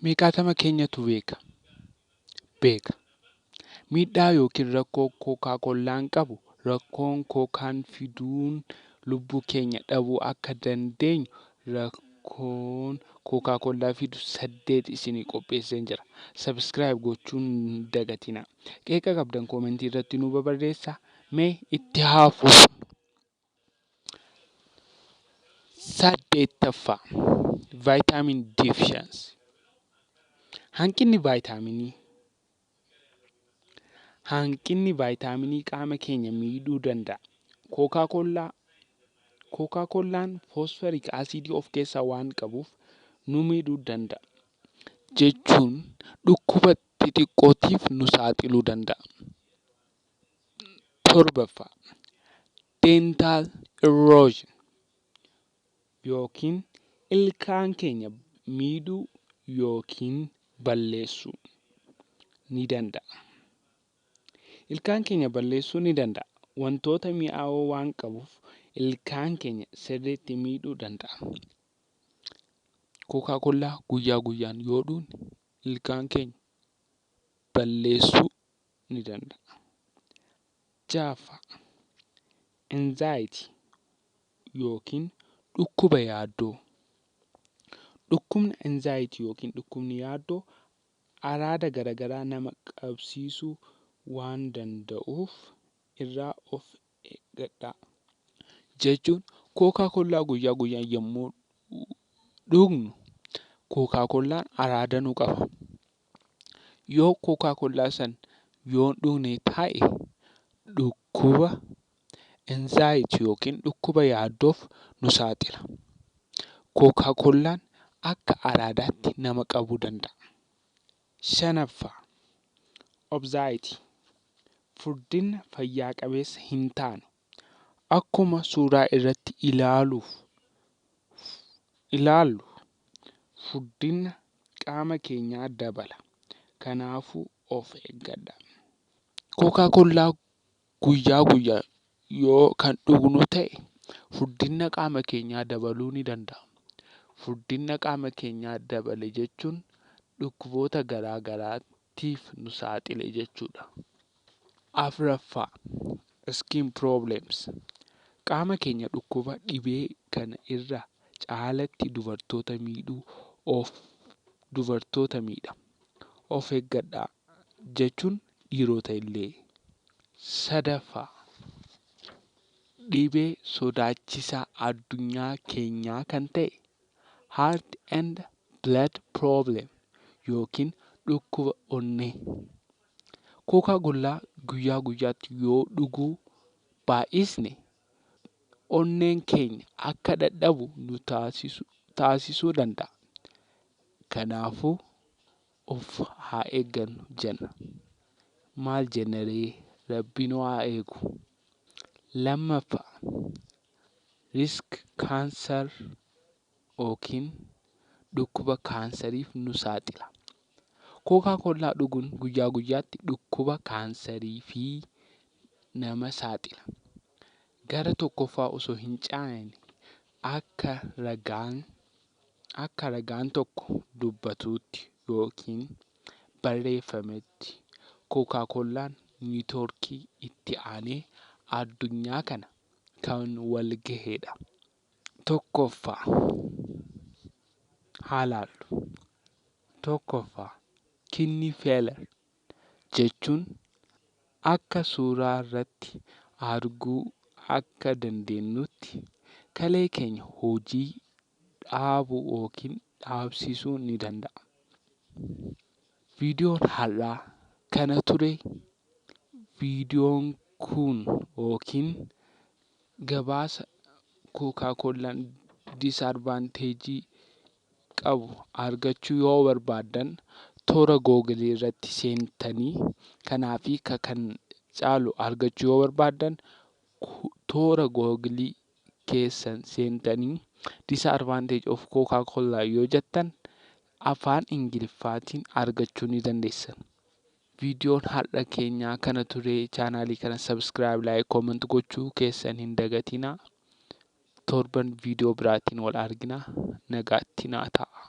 Meeqaatama keenyatu beeka? Beeka. Miidhaa yookiin rakkoo kookaa kollaan qabu, rakkoon kookaan fiduun lubbuu keenya dhabuu akka dandeenyu, rakkoon kookaa kollaa fidu 8 isinii qopheesseen jira. Subscribe gochuun hin dagatinaa. Qeeqa qabdan koomentii irratti nu babarreessaa. Mee itti haa fufnu. 8ffaa, Vitamin deficiency. Hanqinni vaayitaaminii qaama keenya miidhuu danda'a. Kookaa kollaan foosforiik asiidii of keessaa waan qabuuf nu miidhuu danda'a. Jechuun dhukkuba xixiqqootiif nu saaxiluu danda'a. 7ffaa, Dental erosion yookiin ilkaan keenya miidhuu yookiin balleessuu ni danda'a. Ilkaan keenya balleessuu ni danda'a. Wantoota mi'aawoo waan qabuuf ilkaan keenya sirriitti miidhuu danda'a. Kookaa kollaa guyyaa guyyaan yoo dhugne ilkaan keenya balleessuu ni danda'a. 6ffaa, Anxiety yookiin dhukkuba yaaddoo. Dhukkubni anxiety yookiin dhukkubni yaaddoo araada garagaraa nama qabsiisuu waan danda'uuf irraa of eeggadhaa. Jechuun kookaa kollaa guyyaa guyyaan yommuu dhugnu kookaa kollaan araada nu qaba. Yoo kookaa kollaa san yoo hin dhugne ta'e dhukkuba anxiety yookiin dhukkuba yaaddoof nu saaxila. Kookaa kollaan akka araadaatti nama qabuu danda'a. 5ffaa, Obesity, furdina fayyaa qabeessa hin taane. Akkuma suuraa irratti ilaallu furdina qaama keenyaa dabala. Kanaafuu of eeggadhaa. Kookaa kollaa guyyaa guyyaan yoo kan dhugnu ta'e furdina qaama keenyaa dabaluu ni danda'a. Furdina qaama keenyaa dabale jechuun dhukkuboota garaa garaatiif nu saaxile jechuudha. 4ffaa, Skin problems. Qaama keenya dhukkuba dhibee kana irra caalatti dubartoota miidhuu of dubartoota miidha. Of eeggadhaa jechuun dhiirota illee. 3ffaa, Dhibee sodaachisaa addunyaa keenyaa kan ta'e heart and blood problem yookiin dhukkuba onnee. Kookaa kollaa guyyaa guyyaatti yoo dhuguu baay'isne onneen keenya akka dadhabu nu taasisuu danda'a. Kanaafuu of haa eeggannu jenna. Maal jenna ree, Rabbi nu haa eegu. 2ffaa, Risk cancer yookiin dhukkuba kaansariif nu saaxila. Kookaa kollaa dhuguun guyyaa guyyaatti dhukkuba kaansarii fi nama saaxila. Gara tokkoffaa osoo hin caane akka ragaan tokko dubbatutti yookiin barreeffametti kookaa kollaan niitoorkii itti aanee addunyaa kana kan wal gahedha. 1ffaa haa laallu. 1ffaa, Kidney failure jechuun akka suuraa irratti arguu akka dandeenyutti kalee keenya hojii dhaabuu yookiin dhaabsisuu ni danda'a. Viidiyoon har'aa kana ture. Viidiyoon kun yookiin gabaasa kookaa kollaan disadvantage qabu argachuu yoo barbaaddan, toora googilii irratti seentanii kanaa fi kan caalu argachuu yoo barbaaddan, toora googilii keessan seentanii "disadvantage of Coca Cola" yoo jettan afaan Ingiliffaatiin argachuu ni dandeessan. Viidiyoon har'a keenyaa kana ture. Chaanaalii kana subscribe, like, comment gochuu keessan hin dagatinaa. Torban viidiyoo biraatiin wal argina. Nagaatti naa ta'a.